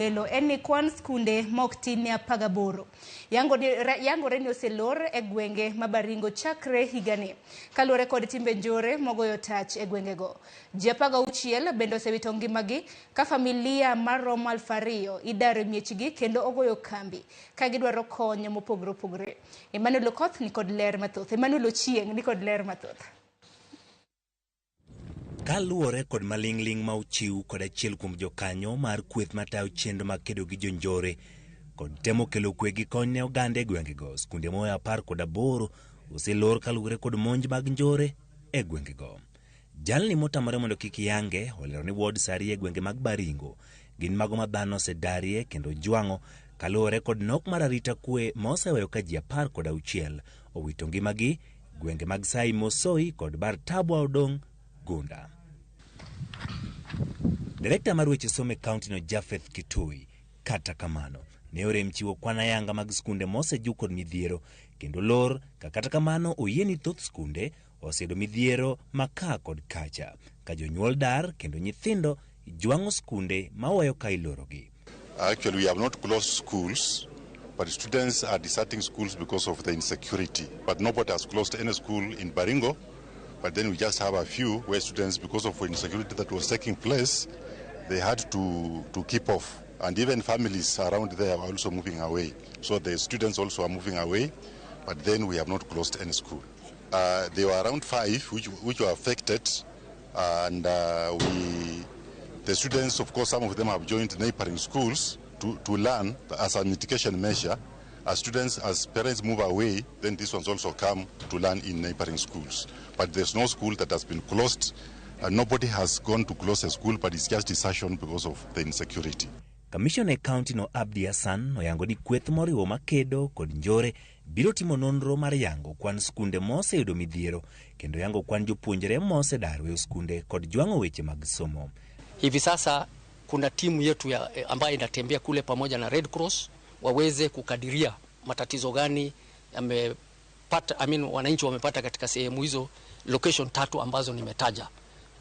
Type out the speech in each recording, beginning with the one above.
Lelo en ni kwan skunde ma ok tin ne 18 yangore ni oselor e gwenge ma Baringo chakre higani kaluwore kod timbe njore mogoyo tach e gwengego. Ji 16 bende osewito ngimagi ka familia maromo 2000 idaro e miechgi kendo ogoyo kambi ka gidwaro kony mopogore opogore. Emmanuel Okoth ni kod ler mathoth. Emmanuel Ochieng ni kod ler mathoth. Kaluwore kod maling'ling' ma ochiw kod achiel kuom jokanyo mar kweth matayo chenro mag kedo gi jonjore kod temo kelo kwe gi kony ne oganda e gwengego, skunde moyo 18 oselor kaluwore kod monj mag njore e gwengego. Jalni motamore mondo kik yange olero ni ward Saria e gwenge mag Baringo gin mago ma dhano osedarie kendo jwang'o kaluwore kod nok mar arita kwe ma oseweyo ka ji 16 owito ngimagi gwenge mag Sai Mosoi kod Bartabwa odong' gunda. Direkta mar weche somo e kaunti no Japheth Kitui, kata kamano, ne orem chiwo kwan ayanga mag skunde mosejuk kod midhiero kendo lor ka kata kamano oyie ni thoth skunde oseyudo midhiero ma ka kod kacha ka jonyuol dar kendo nyithindo jwang'o skunde maweyo ka ilorogi. Actually, we have not closed schools, but students are deserting schools because of the insecurity. But nobody has closed any school in Baringo. But then we just have a few where students, because of insecurity that was taking place, they had to keep off. And even families around there are also moving away. So the students also are moving away, but then we have not closed any school. There were around 5 which were affected, and the students, of course, some of them have joined neighboring schools to learn as a mitigation measure. As students, as parents move away, then these ones also come to learn in neighboring schools. But there's no school that has been closed. Nobody has gone to close a school, but it's just desertion because of the insecurity. Kamishona e kaunti no Abdi Hassan oyango ni kweth moriwo makedo kod njore biro timo nonro mar yango kwan skunde moseyudo midhiero kendo yango kwan jopuonjre mosedar weyo skunde kod jwang'o weche mag somo. Hivi sasa kuna timu yetu ya, ambayo inatembea kule pamoja na Red Cross waweze kukadiria matatizo gani yamepata, I mean, wananchi wamepata katika sehemu hizo location tatu ambazo nimetaja.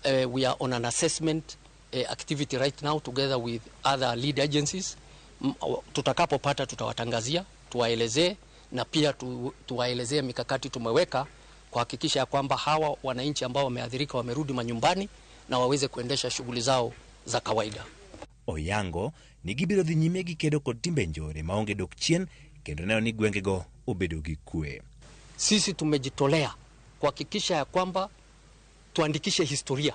We are on an assessment activity right now together with other lead agencies. Tutakapopata tutawatangazia, tuwaelezee na pia tuwaelezee mikakati tumeweka kuhakikisha ya kwamba hawa wananchi ambao wameathirika wamerudi manyumbani na waweze kuendesha shughuli zao za kawaida. Oyango ni gibiro dhi nyime gi kedo kod timbe njore maonge dok chien kendo neno ni gwengego obedo gi kwe. Sisi tumejitolea kuhakikisha ya kwamba tuandikishe historia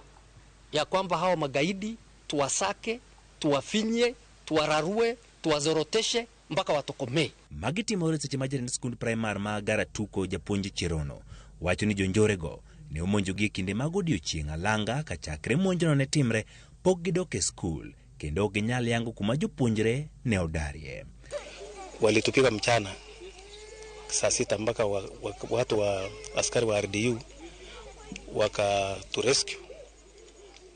ya kwamba hawa magaidi tuwasake, tuwafinye, tuwararue, tuwazoroteshe mpaka watokomee. Magi timore seche ma jatend skund primar ma Garatuko japuonj Cherono wacho ni jonjorego ne omonjogi e kinde mag odiochieng' alanga ka chakre monjono ne timre pok gidok e skul kendo ok ginyal yango kuma jopuonjre ne odarie. Walitupiga mchana saa 6 mpaka watu wa askari wa RDU wakaturescue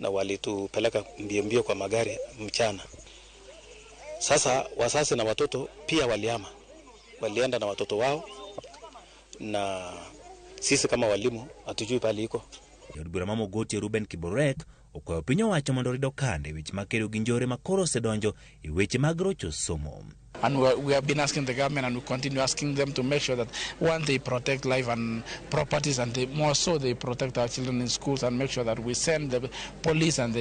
na walitupeleka mbio mbio kwa magari mchana. Sasa wazazi na watoto pia walihama, walienda na watoto wao, na sisi kama walimu hatujui pale iko. Jaod bura ma Mogotio Ruben Kiborek okwayo piny owacho mondo orid okande weche mag kedo gi njore ma koro osedonjo e weche mag rocho somo. And we have been asking the government and we continue asking them to make sure that one, they protect life and properties, and they, more so they protect our children in schools and make sure that we send the police and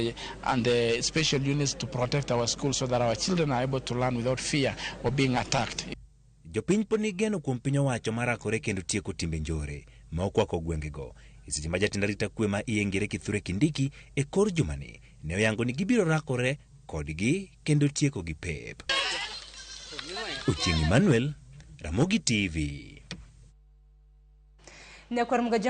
the special units to protect our schools so that our children are able to learn without fear of being attacked. Jopiny pod nigi geno kuom piny owacho marakore kendo tieko timbe njore ma okwako gwengego. E seche ma jatend arita kwe ma iye ngire Kithure Kindiki e kor jumani ne oyango ni gibiro rakore kodgi kendo tieko gi pep. Ochieng' Emmanuel, Ramogi TV. Nyakwar Mugajo.